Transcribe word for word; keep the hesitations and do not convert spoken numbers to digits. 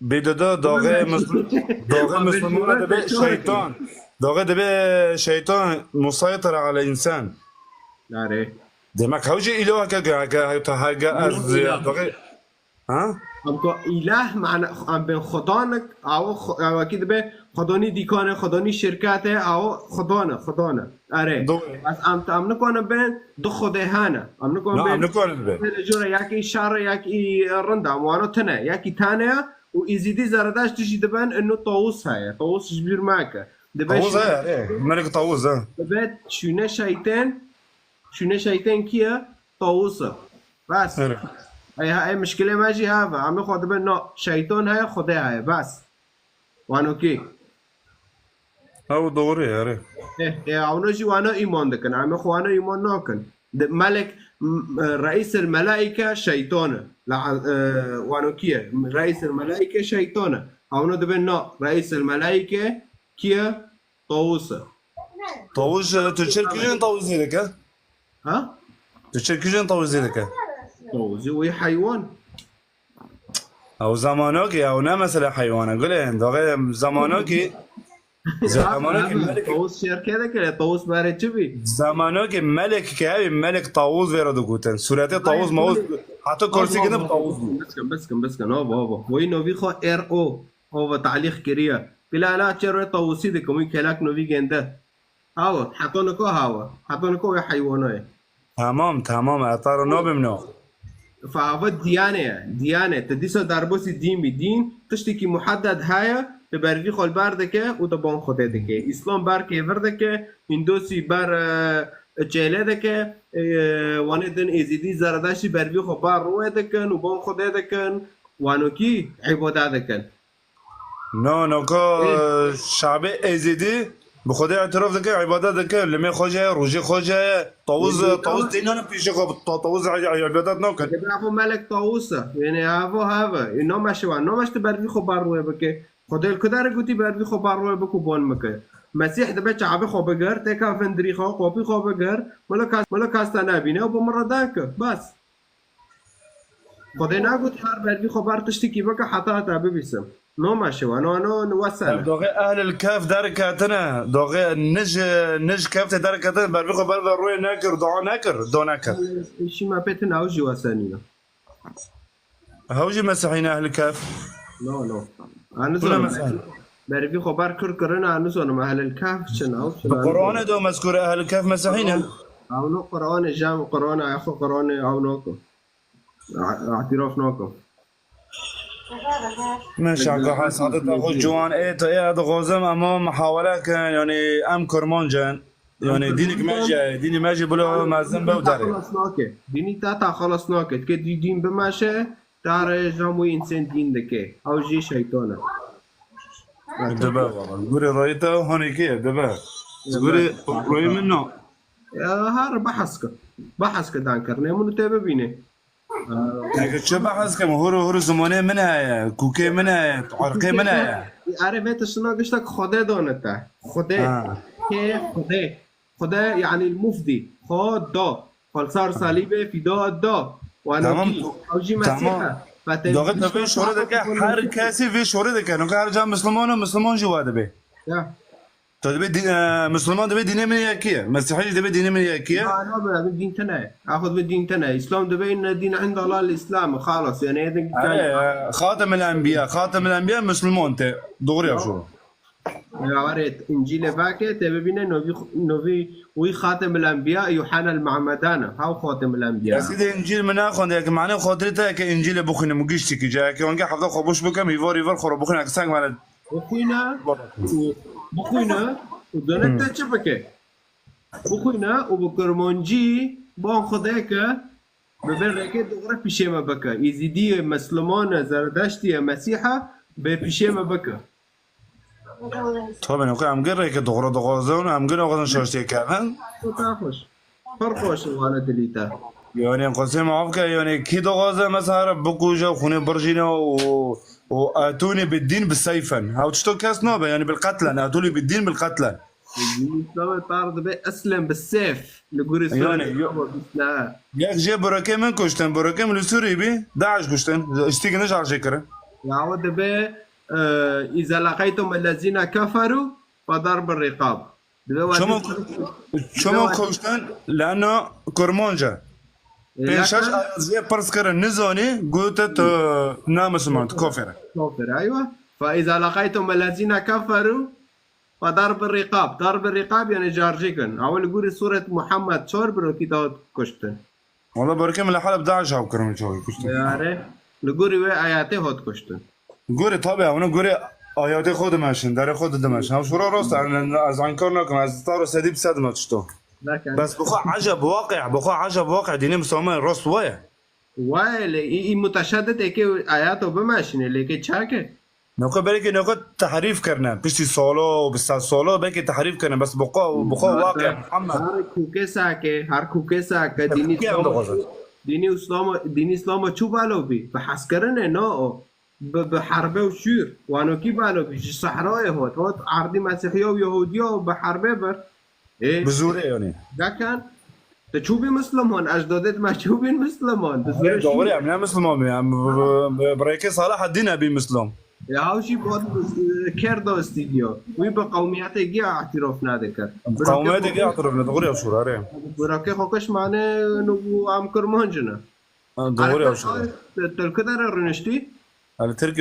Bê dede, daxê Misl-, daxê Mislimana dibe şeytan. Daxê dibe şeytan musaytir ala insan. Nare. Demek hew jî îloheke ke, ke, ke, hege ez, daxê, ha? Em ku îlah, mana, em bên xudanik, awo xu-, awo ki dibe xudonî dîkane, xudonî şirkete, awo xudane, xudane. Are. Doğru. Ez em, em nikonin bên du xudê hene. Em nikonin Na, bên em nikonin bên. Hele jure, yekî şer e, yekî rind e. Em wano tine, yekî tane ye û Êzîdî Zeredeştî jî diben inu Tawus heye. Tawus ji bîr meke. Dibe Tawus şûne-, heye, are. Melek Tawus, ha. Dibe şûne şeytên, şûne şeytên kî ye? Tawus e. Bes. Are. Ey, ey mişkilê me jî heve. Em xwe dibe na şeytan heye, Xwedê heye. Bes. Wano kî. Ew doğru ye, erê. Ê, ê, ewno jî wana îman dikin. Em xwe wana îman nakin. Di melek, m-, e, reîsel melaîke şeytan e. La, e, wano kî ye? Reîsel melaîke şeytan e. Ewno dibe na reîsel melaîke kî ye? Tawus e. Tawus, e, tu çirkî jin tawusî dike? Ha? Tu çirkî jin tawusî dike? Tawusî wî heywan. Ew zamanokî, ew ne mesele heywana, gulê, doxê zamanokî, zamanokî melek. Tawus şerke de kere, tawus bare çi bî? Zamanokî melek ke ew, melek tawus vêro digotin. Sûretê tawus mawus, heta kursî gidin tawus bû. Biskin, biskin, biskin, ava, ava. Wî novî xwe R O, ava talîx kiriye. Bila la çerwe tawusî dikim, wî kelak novî gende. Hawa, heta nika hawa. Heta nika wê heywana ye. Tamam, tamam, ez te re nabim na. Fa hava diyane ye, diyane. Te dîsa derbasî dîn bî. Dîn tiştekî muhedded heye, te bervî xwe li ber dike û te ban Xwedê dike. Îslam ber kêvir dike, Hindosî ber, e, çêlê dike, e, wanê din Êzîdî, Zeredeştî bervî xwe ber rûyê dikin û ban Xwedê dikin. Wanokî îbade dikin. No, no, ko, Ê. Şabê Êzidî bi Xwedê îtirof dike, îbadet dike, limê xwe jê ye, rojê xwe jê ye, tawuz, Ê, tawuz tê nane pêşê xwe, ta-, tawuz î-, îbadet nakin. Ê, bravo, melek tawus e. Yanî hava hava. Ê, nameşe wa, nameş tu bervî xwe bar rûyê bike. Xwedê li ku derê gotî bervî xwe bar rûyê bike û bon bike. Mesîh dibe çavê xwe bigir, têka vindirî xwe, qopî xwe bigir, mila kas, mila kas te nebîne û bi min re deng ke. Bes. Xwedê nagot her bervî xwe ber tiştekî bike heta te bibîsim. No meşe we, no, no, no wesen e. Doxê ehlil kehf derketine, doxê nij, nij kehf tê derketine, bervî xwe ber ve rûyê nekir, dua nekir, do nekir. Şî me pê tune ew jî wesen nîne. Ew jî mesihî ne ehlil kehf? No, no. Anu Tune zor mesihî. Bervî xwe ber kir kirine, ez nizanim ehlil kehf çi ne, ew çi Bi ne, Qur'anê de mezkûr e, ehlil kehf mesihî ne? Ew no Qur'anê, jem Qur'anê, ew xwe Qur'anê ew nako. Î-, îtiraf nako. Min şaka hesadeta xwe ciwan ê, tu ê, ez dixwazim ema muhawele kin, yanî em Kurmanc in. Yanî dînik me jî heye, dînî me jî bila mezin be û derê. Xelas nake. Dînî te te xelas nake. Dike dî dîn bimeşe, te re jam wî însan dîn dike. Ew jî şeytan e. Dibe wala. Gurê rayê te honekê ye, dibe. Gurê rayê min na. Ya, her behs ke. Behs ke dan kirine. Min û te bibîne. Eke çi behs kim, hûr û hûr zimanê min heye, kûkê min heye, erqê min heye. Erê vê tiştine giştek Xwedê dane te. Xwedê. Ha. Kê Xwedê. Xwedê, yanî mufdî. Xweda. Xwe li ser salîbê fîda da. Tamam, Wanokî. Ew jî Mesîh e. Doxê te vê şorê dike, her kesî vê şorê dike. Noka her ca Misliman e, Misliman jî wa dibe. Ya. Tu dibê dî-, e, Misliman dibê dînê min yekî ye. Mesîhî jî dibê dînê min yekî ye. Ha, nabe, dibê dîn tune ye. Axwe dibê dîn tune ye. Îslam dibê inne dîn indallah îslam. Xalas, yanî, êdin Erê, e, Xatem el Enbiya, Xatem el Enbiya Misliman tê. Doğru ya şu. Ya, erê, Încîlê vake, te bibîne novî, novî wî Xatem el Enbiya, Yuhanna el Ma'medan e. Haw Xatem el Enbiya. Ez ê Încîl min naxwend, yek mane xatirê te, yek Încîlê bixwînim û giştikî, ca yek wengê hevda xwe boş bikim, hîvar hîvar xwe re bixwîne, yek seng mane. Bixwîne û, bixwîne û donet te çi bike? Bixwîne û bi Kurmancî ban Xwedê ke, bi vê rêkê dogre pîşê me bike. Êzîdî ye, Misliman e, Zeredeştî ye, Mesîh e, bê pîşê me bike. Tabii, ne kadar em gir rêkê dogre dixwazin, em gir naxwazin şaştiyê kevin. Xweş. Pir xweş e, wane dilî te. Yani, qasê me avke, yani, kî dixwaze, mesela, here bikuje, xûnê birjîne û, û etûnî bi dîn bi seyfen. Ew tişto kes nabe, yani, bil qetlen, etûnî bi dîn bil qetlen. Dîn Îslamê tar dibe eslen bi seyf. Li gurê Sûriyê. Yani, yo-, ne. Yek jê burekê min kuştin, burekê min li Sûriyê bî, DAIŞ kuştin. Îstî ki ne şarjê kirin. Ya o dibe, e, "Îza leqeytum ellezîne keferû fedarbu rîqab." Dibe Çima, wezî- çima kuştin? Leno kurmanc e. E, Pênc şeş lekin- ayet jê pirs kirin, nizanî, gote tu ne misilman, tu kafir e. Kafir, eywa. "Fe îza leqeytum ellezîne keferû fedarbu rîqab." Darbu rîqab yani carjî kin. Ew li gorî Sûret Muhammed çar birokî de hat kuştin. Wala berke min li Heleb DAIŞ hav kirin çaxî kuştin. Yare, li gorî wê ayetê hat kuştin. Gorê tabi, ew ne gorê ayetê xwe dimeşin, derê xwe dimeşin. Ew şura rast e, ez inkar nakim, ez ta re sedî bi sed me tişto. Nakin. Bes bi xwe eceb waqi, bi xwe eceb waqi dînê Misilman rast waye. Waye lê î, î muteşeddid êkê ayato bimeşine, lê kê çake? Newke belkî newke tehrîf kirine. Piştî salo û bi sed salo belkî tehrîf kirine. Bes bi xwe, bi xwe waqi Muhammed. Her kûkê sake, her kûkê sake, dînî Kûkê em Îslam, dixwazin. Dînî Îslam, dînî Îslam çû balo bî? Bi hezkirinê na o. Bi, bi herbe û şûr. Wanokî balo bî. Ji sehrayê hot. Hot erdî Mesîhiya û Yehudiya û bi herbê bir. Ê, Bi zorê yani. Dekan, te çû bî Misliman, ecdadê me çû bîn Misliman. Bi zorê Doğru şûr. Ya, ne Misliman ya. Bi, bi, bi, bi rêkê Salahaddin e bî Mislim. Ya, ew jî bad, e, kerda stîdiyo. Wî bi qewmiyetê gî îtîrof nedikir. Qewmiyetê gî îtîrof ne, doğru ya şûr, are. Burakê xwe kişmane, no bû em Kurmanc ne. Ha, doğru ya şûr. Te, te li ku derê rûniştî? Li Tirkiye.